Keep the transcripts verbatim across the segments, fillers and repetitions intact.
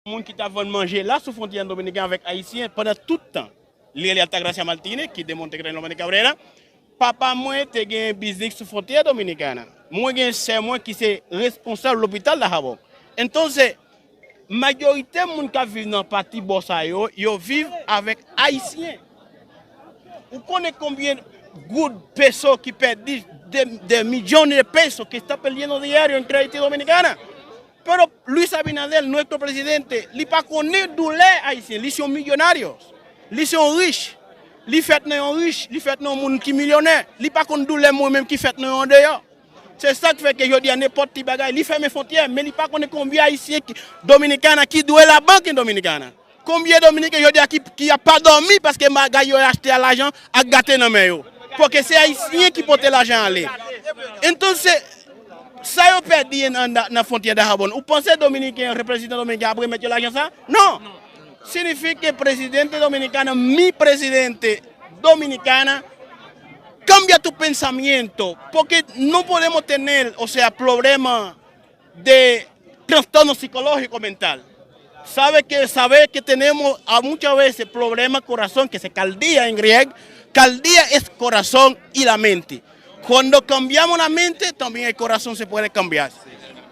Moun ki t ap vann manje la sou fwontyè dominiken avèk ayisyen pandan tout tan. Li rele Altagracia Martinez, ki demonte Dominica Brera. Papa mwen te gen biznis sou fwontyè Dominikana. Mwen gen sè mwen ki se responsab lopital Dajabón. Entonces, majorite moun k ap viv nan pati bò sa yo, yo viv avèk ayisyen. Ou konnen konbyen goud, peso ki pèdi, de, de milyon de peso que está perdiendo diario entre Haití y Dominicana? Pero Luis Abinader, nuestro presidente, li pa konnen doulè ayisyen. Li se yon milyonaryo. Li se yon rich. Li fèt nan yon rich, li fèt nan yon moun ki milyonè. Li pa konn doulè mwen menm ki fèt nan yon deyò. Se sa k fè ke jodi a nenpòt ti bagay, li fèmen fwontyè, men li pa konnen konbyen ayisyen ki, Dominikana ki dwe labank Dominikana. Konbyen dominiken jodi a ki, ki ap pa dòmi paske bagay yo achte a lajan ak gate nan men yo. Paske se ayisyen ki pote lajan ale. Entonces, sa yo pèdi nan, nan, nan fwontyè Dajabón, ou panse dominiken, reprezentan dominiken ap remèt yo lajan sa? Non. Significa que presidente dominicana, mi presidente dominicana, cambia tu pensamiento, porque no podemos tener, o sea, problema de trastorno psicológico mental. Sabe que, sabe que tenemos a muchas veces problema corazón, que se caldía en griego, caldía es corazón y la mente. Cuando cambiamos la mente, también el corazón se puede cambiar.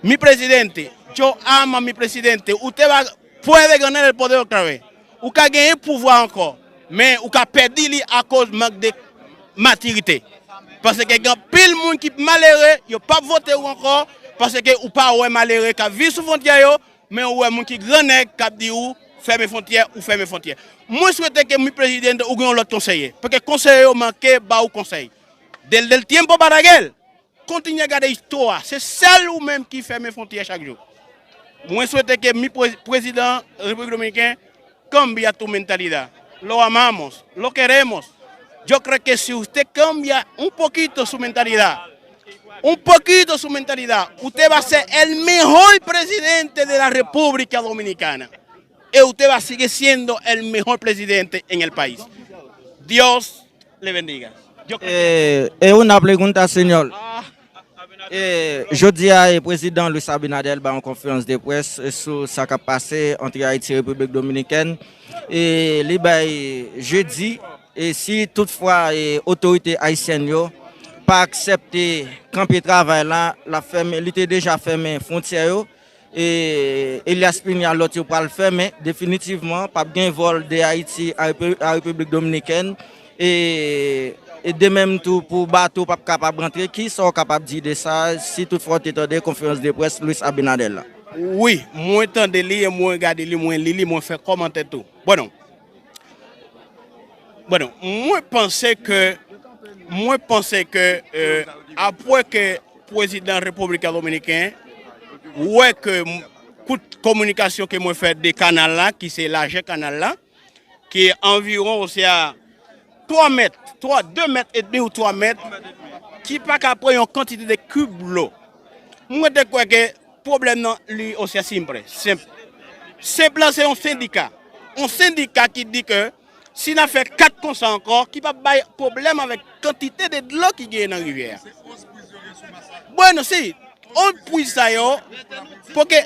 Mi presidente, yo amo a mi presidente. Usted va, puede ganar el poder otra vez. Ou ka genyen pouvwa ankò, men ou ka pèdi li akoz mank de matirite. Paske gen anpil moun ki malere, yo p ap vote ou ankò, paske ou pa wè malere k ap viv sou fwontyè yo, men ou wè moun ki grannèg k ap di ou fèmen fwontyè, ou fèmen fwontyè. Mwen swete ke mi presidente ou gen yon lòt konseye, paske konseye yo manke ba ou konsèy. Desde el tiempo para aquel, kontinye gade istwa, se sèl ou menm ki fèmen fwontyè chak jou. Mwen swete ke mi pre- prezidan Repiblik Dominiken cambia tu mentalidad. Lo amamos, lo queremos. Yo creo que si usted cambia un poquito su mentalidad, un poquito su mentalidad, usted va a ser el mejor presidente de la República Dominicana. Y usted va a seguir siendo el mejor presidente en el país. Dios le bendiga. Yo creo que Eh, es una pregunta, señor. Eh, jodi a, eh, prezidan Luis Abinader bay yon konferans de près, eh, sou sa k ap pase ant Ayiti e Repiblik Dominikèn. E li bay jedi, e si toutfwa, eh, otorite ayisyèn yo pa aksepte kanpe travay la, l ap fèmen, li te deja fèmen fwontyè yo. E Elias Piña, lòt yo pral fèmen definitivman, p ap gen vòl de Ayiti a Repi- a Repiblik Dominikèn. E, e de menm tou pou bato p ap kapab rantre. Kisa w kapab di de sa, si toutfwa w te tande konferans de près Luis Abinader la? Wi, mwen tande li e mwen gade li, mwen li li, mwen fè kòmantè tou. Bon, non. Bon, non, mwen panse ke, mwen panse ke, euh, apre ke prezidan Repiblik Dominiken wè ke m- kout kominikasyon ke mwen fè de kanal la, ki se lajè kanal la, ki anviwon, osea twa mèt, twa, de mèt edmi ou twa mèt, ki pa ka pran yon kantite de kib dlo. Mwen te kwè ke pwoblèm nan li, osea senp. Senp. Senp lan se yon sendika. Yon sendika ki di ke si n ap fè kat konsa ankò, ki p ap bay pwoblèm avèk kantite de dlo ki genyen nan rivyè a. Bon, si, on priz sa yo, paske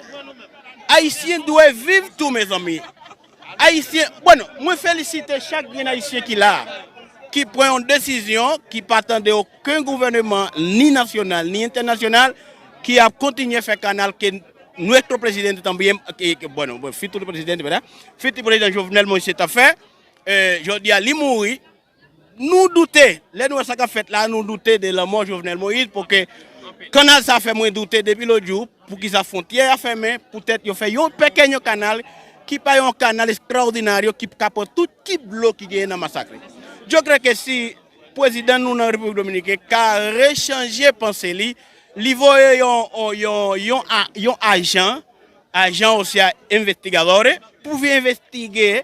Ayisyen dwe viv tou, mezanmi. Ayisyen, bon, mwen felisite chak grenn Ayisyen ki la, ki pran yon desizyon, ki pa tande okenn gouvèneman, ni nasyonal, ni entènasyonal, ki ap kontinye fè kanal ke nuestro presidente también, ke, ke, bueno, futuro presidente, ¿verdad? Futuro presidente Jovenel Moïse t ap fè, eh, jodi a, li mouri, nou doute, lè nou wè sa k ap fèt la, nou doute de lanmò Jovenel Moïse, paske kanal sa fè mwen doute depi lòt jou, poukisa fwontyè a fèmen, poutèt yo fè yon pekenyo kanal, ki pa yon kanal extraordinario, ki ka pran tout kib dlo ki genyen nan Masakre. Yo kwè ke si prezidan nou nan Repiblik Dominiken ka rechanje panse li, li voye yon, yon, yon, yon a- yon ajan, ajan osea investigadores, pou vin envestige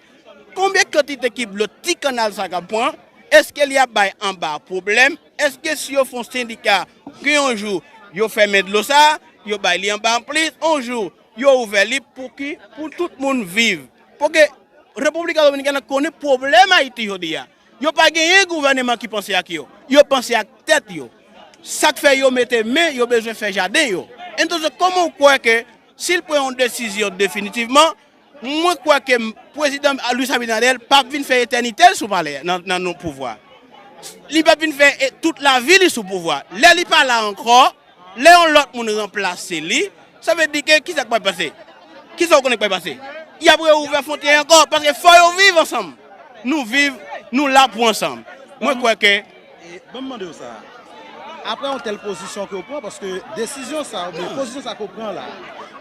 konbyen kantite kib dlo ti kanal sa ka pran, èske li ap bay anba pwoblèm, èske si yo fè yon sendika, gen yon jou, yo fèmen dlo sa, yo bay li anba anplis, yon jou, yo ouvè li pou ki, pou tout moun viv. Paske Repiblik Dominikèn konnen pwoblèm Ayiti jodi a. Yo pa genyen gouvèneman ki panse ak yo. Yo panse ak tèt yo. Sa k fè yo mete men, yo bezwen fè jaden yo. Entonces, kòman w kwè ke si l pran yon desizyon definitivman, Mwen kwè ke m- prezidan Luis Abinader p ap vin fè etènite l sou palè nan, nan nou pouvwa. Li p ap vin fè e- tout lavi li sou pouvwa. Lè li pa la ankò, lè yon lòt moun ranplase li, sa vle di ke kisa k pral pase? Kisa w konnen k pral pase? Y ap reouvè fwontyè ankò, paske fò yo viv ansanm. Nou viv, nou la pou ansanm. Mwen kwè ke E ban m mande w sa. Apre yon tèl pozisyon ke w pran, paske desizyon sa, oubyen pozisyon sa ke w pran la,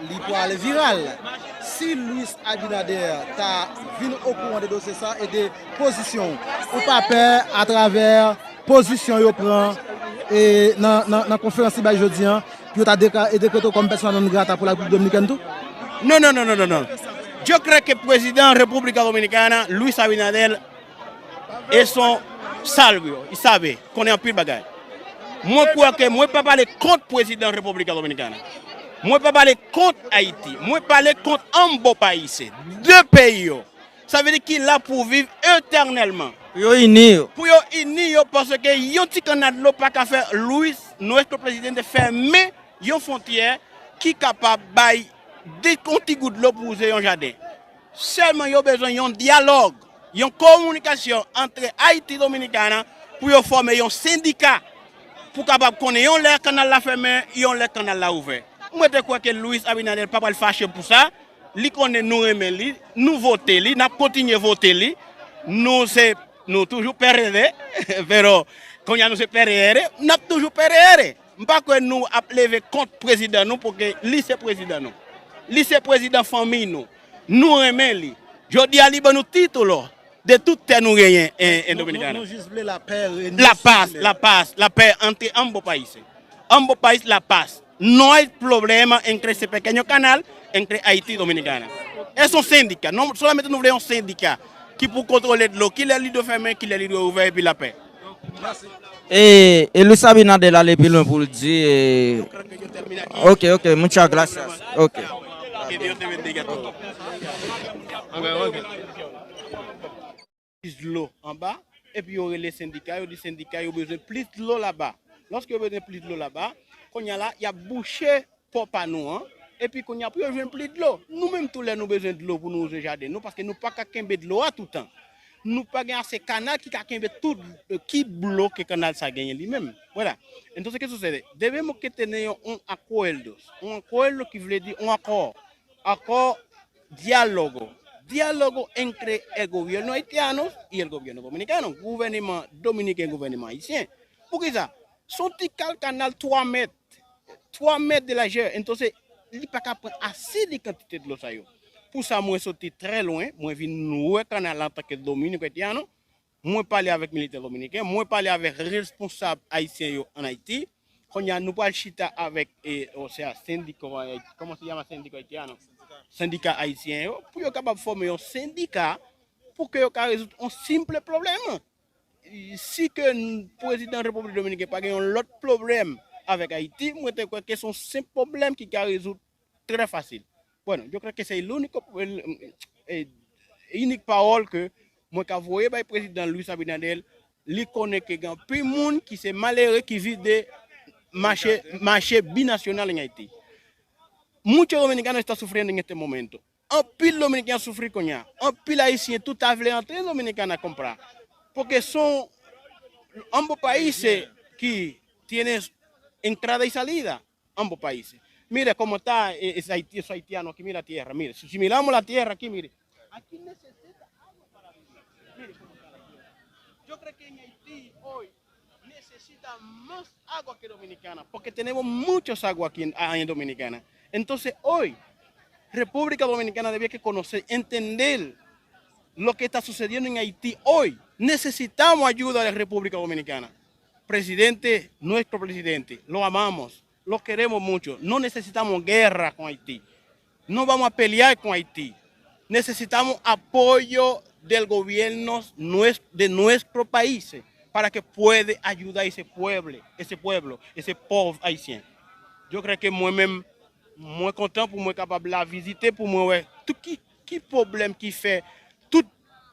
li pwale viral. Si Luis Abinader ta vin okouran de dosye sa e de pozisyon w, ou pa pè atravè pozisyon yo pran e nan, nan, nan konferans li bay jodi a, pou yo ta dekla- e dekrete w kòm persona non grata pou la Repiblik Dominikèn tou? Non, non, non, non, non, non. Yo kwè ke prezidan República Dominicana, Luis Abinader, e son salvio, y sabe, konnen anpil bagay. Mwen kwè ke mwen pa pale kont prezidan República Dominicana. Mwen pa pale kont Ayiti. Mwen pale kont ambos países, de peyi yo. Sa vle di ki la pou viv etènèlman. Pou yo ini yo. Pou yo ini yo, paske yon ti kannal dlo pa ka fè Luis, nuestro presidente, fèmen yon fwontyè ki kapab bay de, yon ti gout dlo pou wouze yon jaden. Sèlman yo bezwen yon dyalòg, yon kominikasyon antre Ayiti Dominikana pou yo fòme yon sendika pou kapab konnen yon lè kannal la fèmen, yon lè kannal la ouvè. Mwen te kwè ke Luis Abinader pa pral fache pou sa. Li konnen nou renmen li, nou vote li, n ap kontinye vote li. Nou se, nou toujou P R D, pero kounye a nou se P R R, n ap toujou P R R. M pa kwè nou ap leve kont prezidan nou, paske li se prezidan nou. Li se prezidan fanmi nou. Nou renmen li. Jodi a, li ban nou titulo de tout tè nou genyen en, en Dominikana. Nou jis vle lapè, lapè, lapè antre ambos países. Ambos países, lapè. No hay problema entre ese pequeño canal entre Haití y Dominicana. Es un sindika. Non, solamente nou vle yon sendika ki pou kontwole dlo, ki lè li dwe fèmen, ki lè li dwe ouvè, epi lapè. E, e Luis Abinader ale pi lwen pou l di, e, ok, ok, muchas gracias. Ok. Plis dlo anba, epi yo rele sendika, yo di sendika yo bezwen plis dlo laba. Lòske yo bezwen plis dlo laba, kounye a la, y ap bouche pò pa nou an, epi kounye a pou yo jwenn plis dlo. Nou menm tou lè nou bezwen dlo pou nou wouze jaden nou, paske nou pa ka kenbe dlo a toutan. Nou pa gen ase kanal ki ka kenbe tout, eh, ki dlo ke kanal sa genyen li menm. Vwala. Entonces, ¿qué sucede? Debemos que tener un acuerdo. Un acuerdo ki vle di yon akò. Akò diálogo. Diálogo entre el gobierno haitiano y el gobierno dominicano. Gouvènman dominiken, gouvènman ayisyen. Poukisa? Se yon ti kal kanal twa mèt, twa mèt de lajè. Entonces, li pa ka pran ase de kantite dlo sa yo. Pou sa, mwen soti trè lwen, mwen vin wè kanal la antanke Dominico Haitiano. Mwen pale avèk militè dominiken, mwen pale avèk responsab ayisyen yo ann Ayiti. Kounye a, nou pral chita avèk, e, o sea, sendiko, e, ¿cómo se llama sendiko haitiano? Sendika ayisyen yo, pou yo kapab fòme yon sendika, pou ke yo ka rezoud yon senp pwoblèm. Si ke n- prezidan Repiblik Dominiken pa gen yon lòt pwoblèm avèk Ayiti, mwen te kwè ke se yon senp pwoblèm ki ka rezoud trè fasil. Bueno, yo creo que es el único, el, eh, inik pawòl ke mwen ka voye bay prezidan Luis Abinader, li konnen ke gen anpil moun ki se malere ki viv de mache, mache binacional en Haití. Muchos dominicanos están sufriendo en este momento. Anpil dominiken ap soufri kounye a. Anpil ayisyen tou ta vle antre Dominikana a comprar. Porque son ambos países que tienen entrada y salida. Ambos países. Mire cómo está, eh, es Haití, es haitiano aquí, mira tierra, mire. Si, si miramos la tierra aquí, mire. Aquí necesita agua para vivir. Mire cómo está la tierra. Yo creo que en Haití hoy necesita más agua que Dominicana, porque tenemos muchos agua aquí en, en Dominicana. Entonces, hoy, República Dominicana debía que conocer, entender lo que está sucediendo en Haití hoy. Necesitamos ayuda de la República Dominicana. Presidente, nuestro presidente, lo amamos, lo queremos mucho. No necesitamos guerra con Haití. No vamos a pelear con Haití. Necesitamos apoyo del gobierno nues- de nuestro país para que pueda ayudar ese pueblo, ese pueblo, ese pobre haitiano. Yo kwè ke mwen menm, mwen kontan pou mwen kapab la vizite, pou mwen wè tout ki, ki pwoblèm ki fè tout,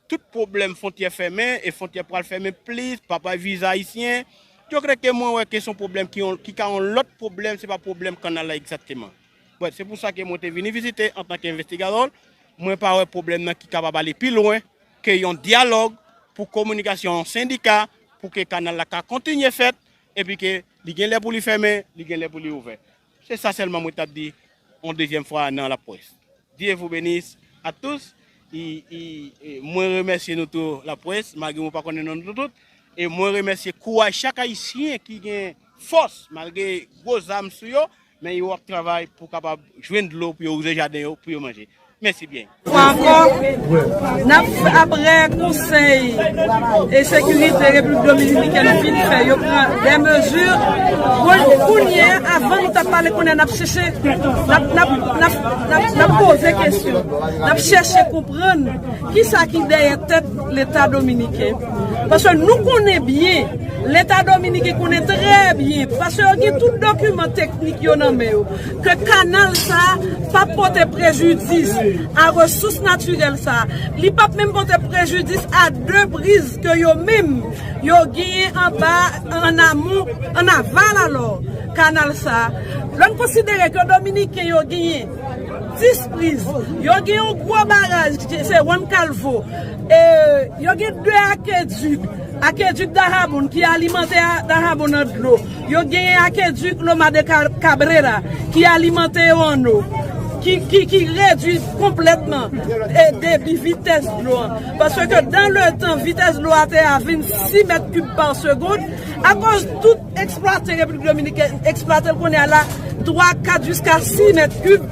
tout pwoblèm fwontyè fèmen, e fwontyè pral fèmen plis, pa bay viza ayisyen. Yo kwè ke mwen wè ke se yon pwoblèm ki, yon- ki ka yon lòt pwoblèm, se pa pwoblèm kanal la egzakteman. Bon, se pou sa ke mwen te vini vizite antanke envestigadò. mwen pa wè pwoblèm nan ki kapab ale pi lwen ke yon dyalòg pou kominikasyon yon sendika, pou ke kanal la ka kontinye fèt, epi ke li gen lè pou li fèmen, li gen lè pou li ouvè. Se sa sèlman mwen t ap di yon dezyèm fwa nan laprès. Dieu vous bénisse à tous. E, e, e, mwen remèsye nou tou laprès, malgre mwen pa konnen non nou tout. E mwen remèsye kouraj chak Ayisyen ki gen fòs, malgre gwo zam sou yo, men yo ap travay pou kapab jwenn dlo pou yo wouze jaden yo, pou yo manje. Mèsi byen. Ankò, n ap, apre Konsèy e Sekirite Repiblik Dominikèn fin fè, yo pran de mezi. Bon, kounye a, avan nou t ap pale, kounye a n ap chèche, n ap, n ap, n ap, n ap, n ap poze kesyon, n ap chèche konprann kisa ki dèyè tèt Leta dominiken. Paske nou konnen byen, Leta dominiken konnen trè byen, paske yo gen tout dokiman teknik yo nan men yo, ke kanal sa a p ap pote prejidis a resous natirèl sa a. Li p ap menm pote prejidis a de priz ke yo menm yo genyen anba, an amon, an aval alò, kanal sa a. Lè n konsidere ke Dominiken yo genyen dis priz, yo gen yon gwo baraj, se Juan Calvo, e yo gen de akedik, akedik Dajabón ki alimante a-, Dajabón an dlo. Yo genyen akedik Loma de Ca-, Cabrera ki alimante yo an dlo, ki, ki, ki redui konplètman, e, debi vitès dlo an. Paske dan le tan, vitès dlo a te a vennsis mèt kib pa segond. Akoz tout eksplwate Repiblik Dominikèn, eksplwate l kounye a la twa, kat, jiska sis mèt kib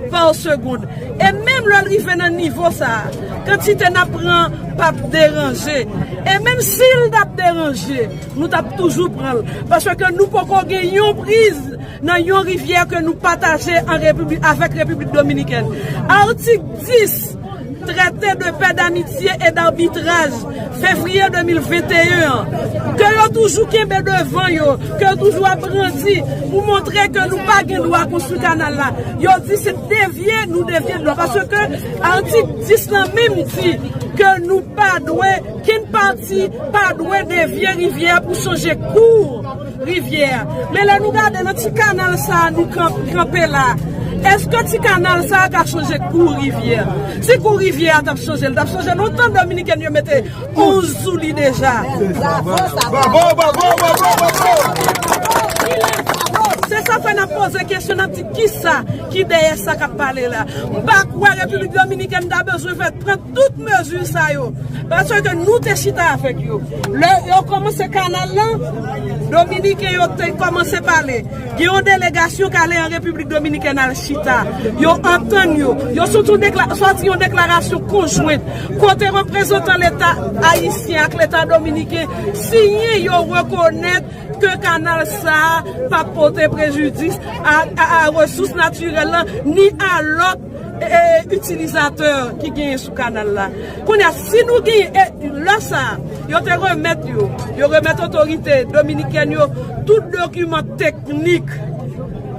pa segond. E menm lè l rive nan nivo sa a, kantite n ap pran p ap deranje. E menm si l t ap deranje, nou t ap toujou pran l. Paske nou poko gen yon priz nan yon rivyè ke nou pataje an Repiblik, avèk Repiblik Dominikèn. Atik dis, Traité de paix, d'amitié et d'arbitrage, fevriye de mil venteyen an, ke yo toujou kenbe devan yo, ke yo toujou ap brandi pou montre ke nou pa gen dwa konstwi kanal la. Yo di se devye, nou devye dlo. Paske atik dis lan menm di ke nou pa dwe, kenn pati pa dwe devye rivyè pou chanje kou rivyè a. Men lè nou gade nan ti kanal sa a nou kan-, kanpe la, èske ti kanal sa a ka chanje kou rivyè a? Si kou rivyè a t ap chanje, l t ap chanje lontan. Dominikèn yo mete onz sou li deja. Bravo, bravo, bravo, bravo! Se sa fè n ap poze kesyon, n ap di kisa ki dèyè sa k ap pale la. M pa kwè Repiblik Dominikèn ta bezwen fè pran tout mezi sa yo. Paske nou te chita avèk yo. Lè yo kòmanse kanal lan, Dominiken yo te kòmanse pale. Gen yon delegasyon k ale an Repiblik Dominikèn al chita. Yo antann yo. Yo soti yon dekla-, sòti yon deklarasyon konjwent kote reprezantan Leta ayisyen ak Leta dominiken siyen, yo rekonèt ke kanal sa a p ap pote prejidis a, a, a resous natirèl lan, ni a lòt, e, e, itilizatè ki genyen sou kanal la. Kounye a, si nou genyen, e, lè sa a, yo te remèt yo, yo remèt otorite dominikèn yo tout dokiman teknik,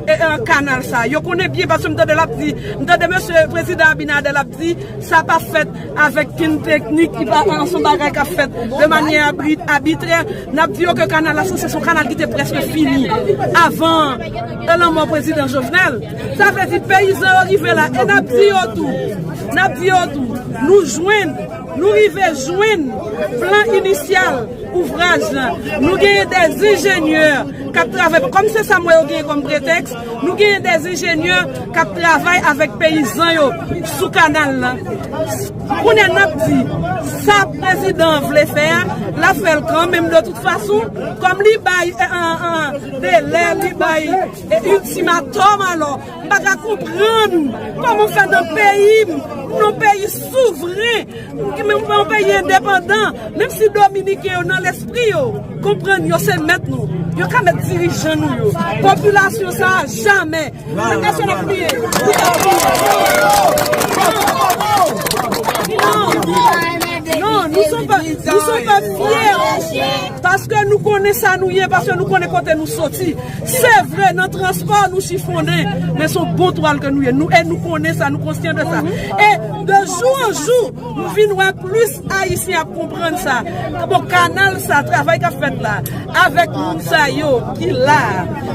e, e, kanal sa a. Yo konnen byen, paske m tande l ap di, m tande mesye prezidan Abinader ap di, sa pa fèt avèk kenn teknik, ki pa, an, se yon bagay k ap fèt de manyè abri-, abitrè. N ap di yo ke kanal la sanse se yon kanal ki te prèske fini avan lanmò prezidan Jovenel. Sa vle di peyizan yo rive la, e n ap di yo tou, n ap di yo tou, nou jwenn, nou rive jwenn plan inisyal ouvraj lan. Nou genyen dè enjenyè k ap travay. Kòm se sa m wè yo genyen kòm pretèks, nou genyen dè enjenyè k ap travay avèk peyizan yo sou kanal lan. Kounye a n ap di, sa prezidan an vle fè a, l ap fè l kanmenm de tout fason, kòm li bay, e, an, an, delè, li bay, e, iltimatòm, alò, m pa ka konprann kòman fè nan peyi m, nan peyi souvren, ki menm yon peyi endepandan, menm si dominiken yo nan lespri yo, konprann yo se mèt nou, yo ka mèt dirijan nou yo. Popilasyon sa a, jamè. Popilasyon n ap kriye. Non, non, nou son pèp, nou son pèp fyè. Paske nou konnen sa nou ye, paske nou konnen kote nou soti. Se vre, nan transpò nou chifonnen, men se yon bon twal ke nou ye. Nou, e nou konnen sa, nou konsyan de sa. E de jou an jou, m vin wè plis Ayisyen ap konprann sa. Bon, kanal sa, travay k ap fèt la, avèk moun sa yo ki la.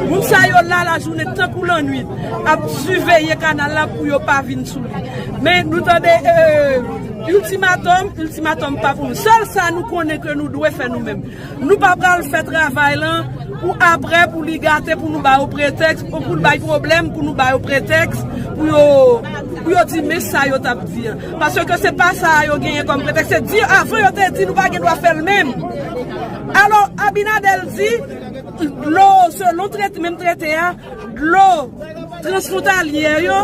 Moun sa yo la lajounen tankou lannwit, ap siveye kanal la pou yo pa vin sou li. Men nou tande, euh, ultimatum, ultimatum pa pou nou. Sèl sa nou konnen ke nou dwe fè nou menm. Nou pa pral fè travay lan pou apre, pou li gate, pou nou ba yo pretèks, pou, pou l bay pwoblèm, pou nou ba yo pretèks, pou yo, pou yo di men sa yo t ap di an. Paske se pa sa yo genyen kòm pretèks, se di avan yo te di nou pa gen dwa fè l menm. Alò, Abinader di, dlo, selon trete, menm trete a, dlo transfwontalyè yo,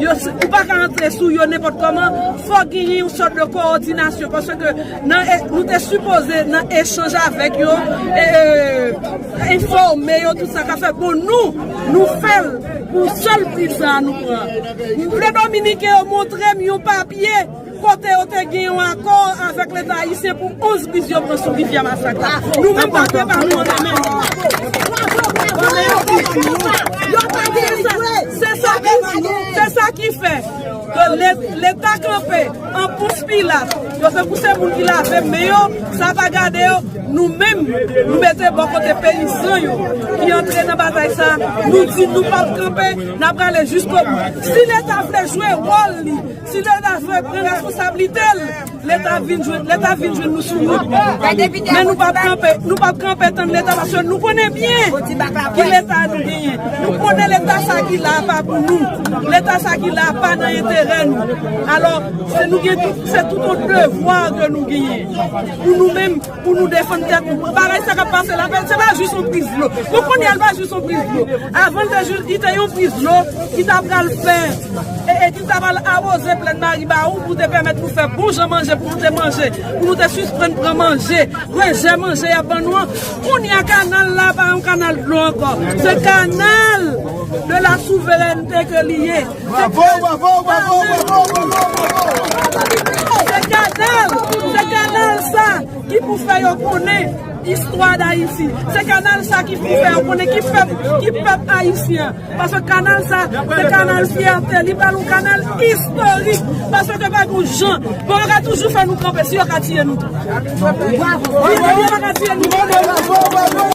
yo, ou pa ka antre sou yo nenpòt kòman, fò genyen yon sòt de kowòdinasyon, paske nan, e, nou te sipoze nan echanj avèk yo, e, e, enfòme yo tout sa k ap fèt. Bon, nou, nou fè l pou sèl pri sa a nou pran. M vle Dominiken yo montre m yon papye kote yo te gen yon akò avèk Leta ayisyen pou onz briz yo pran sou Rivyè Masak la. Nou menm pa gen pa nou antre menm. Se sa, se sa ki, se sa ki fè ke Le-, Leta kanpe an Pons Pilat. Yo se pou se moun ki lave men yo, sa pa gade yo. Nou menm, nou mete bò kote peyizan yo ki antre nan batay sa. Nou di nou p ap kanpe, n ap prale jiskobou. Si Leta vle jwe wòl li, si Leta vle pran responsablite l, Leta vin jwenn, Leta vin jwenn nou sou wout. Men nou p ap kanpe, nou p ap kanpe tann Leta, paske nou konnen byen ki Leta nou genyen. Nou konnen Leta sa ki la a pa pou nou. Leta sa ki la a pa nan enterè nou. Alò, se nou gen tout, se tout yon devwa ke nou genyen pou nou menm, pou nou defann tèt nou. Bagay sa k ap pase la, se pa jis yon priz dlo. Nou konnen l pa jis yon priz dlo. Avan l te jis, li te yon priz dlo ki ta pral fè, e, e ki ta pral awoze plèn Maribawou pou te pèmèt nou fè bon jan manje, pou nou te manje, pou nou te sispann pran manje, rejè manje y ap ban nou an. Kounye a kanal la pa yon kanal dlo ankò. Se kanal de la souverènte ke li ye. Bravo, bravo, bravo, bravo, bravo, bravo. Se kanal, se kanal sa ki pou fè yo konnen istwa d Ayiti. Se kanal sa ki pou fè yo konnen ki pèp, ki pèp ayisyen. Paske kanal sa, se kanal fyète. Li pral yon kanal istorik. Paske pa gon jan. Bon, yo ka toujou fè nou kanpe si yo ka tiye nou tou. Yo pa ka tiye nou.